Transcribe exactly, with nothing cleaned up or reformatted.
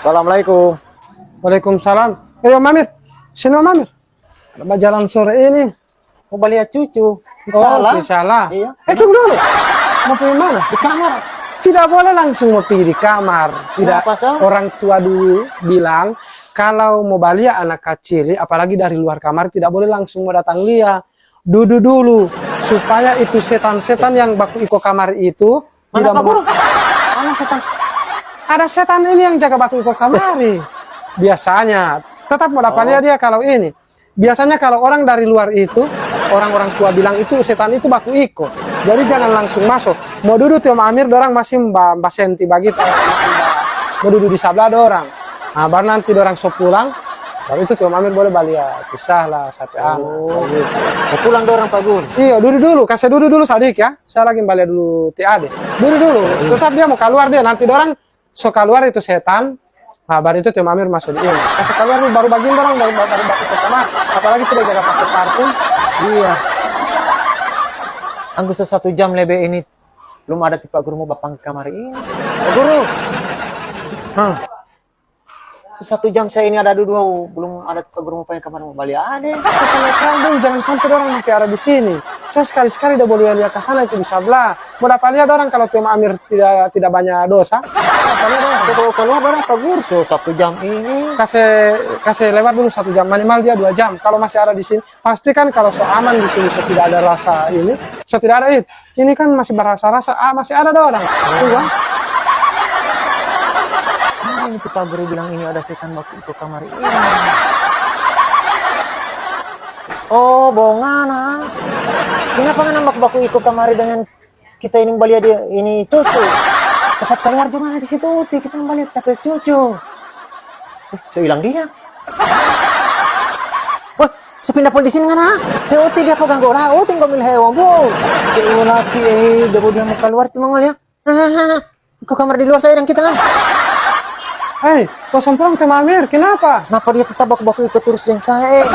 Assalamualaikum. Waalaikumsalam. Eh, Om Amir. Sini, Om Amir. Ada bajalan sore ini. Mau balia cucu. Di sala. Oh, di sala. Iya. Eh, tunggu dulu. Mau pergi mana? Di kamar. Tidak boleh langsung mau pergi di kamar. Tidak. Kenapa, Sang? Orang tua dulu bilang, kalau mau balia anak kacili, apalagi dari luar kamar, tidak boleh langsung mau datang lia. Dudu dulu, supaya itu setan-setan yang baku iko kamar itu. Mana, tidak Pak Guru? Mana setan? Ada setan ini yang jaga baku iko kamari. Biasanya, tetap mau dapat. Oh. Lia dia kalau ini. Biasanya kalau orang dari luar itu, orang-orang tua bilang itu setan itu baku iko. Jadi jangan langsung masuk. Mau dudu tu Om Amir, dorang masih ba, ba senti bagitu. Mau dudu di sabla dorang. Nah, baru nanti dorang so pulang, baru itu tu Om Amir boleh balia kisah lah, sate anak. Oh. Bagitu. Mau pulang dorang, Pak Gun? Iyo, dudu dulu. Kase dudu dulu sadiki ya. Saya lagi balia dulu ti ade. Dudu dulu. Tetap dia mau kaluar dia. Nanti dorang so kaluar itu setan. Nah, baru itu tu Om Amir masuk di ini. Kase kaluar dulu, baru bagini dorang baru, baru, baru ke kamar. Apalagi tidak jaga pakai parfum. Iya. Anggu so satu jam lebe ini belum ada tu Pak Guru mo bapangge kamari ini. Pak Guru. Hah? So satu jam saya ini ada dudu, belum ada tu Pak Guru mo pangge kamari mo balia ade. Kasana kau dong, jangan sampe dorang masih ada di sini. Coba sekali-sekali da boleh lia ka sana itu di sabla. Mo dapa lia dorang kalau tu Om Amir tidak, tidak banyak dosa. Mo dapa lia dorang. Kalau kaluar dorang Pak Guru, so satu jam ini. Kase, kase lewat dulu satu jam, minimal dia dua jam. Kalau masih ada di sini, pasti kan kalau so aman di sini, so tidak ada rasa ini, so tidak ada it. Ini kan masih berasa-rasa, ah, masih ada dorang. Tuh kan? Mana ini tu Pak Guru bilang ini ada setan baku iko kamari ini? Oh, bongana. Kenapa ngana baku-baku iko kamari dengan kita ini balia di ini cucu? Cepat kaluar jo ngana di situ, Uti. Kita balia ta pe cucu. Eh, so hilang dia. Wah, so pinda posisi ngana. He, Uti, dia pegang gola. Uti, ngomil hewan, bu. Dia laki, eh, dia mau dia mau kaluar tu mangol ya. Hahaha. Iko kamar di luar saja deng kita kan. Hei, kosong pulang tu Om Amir, kenapa? Napa dia tetap baku-baku iko terus deng saya, eh?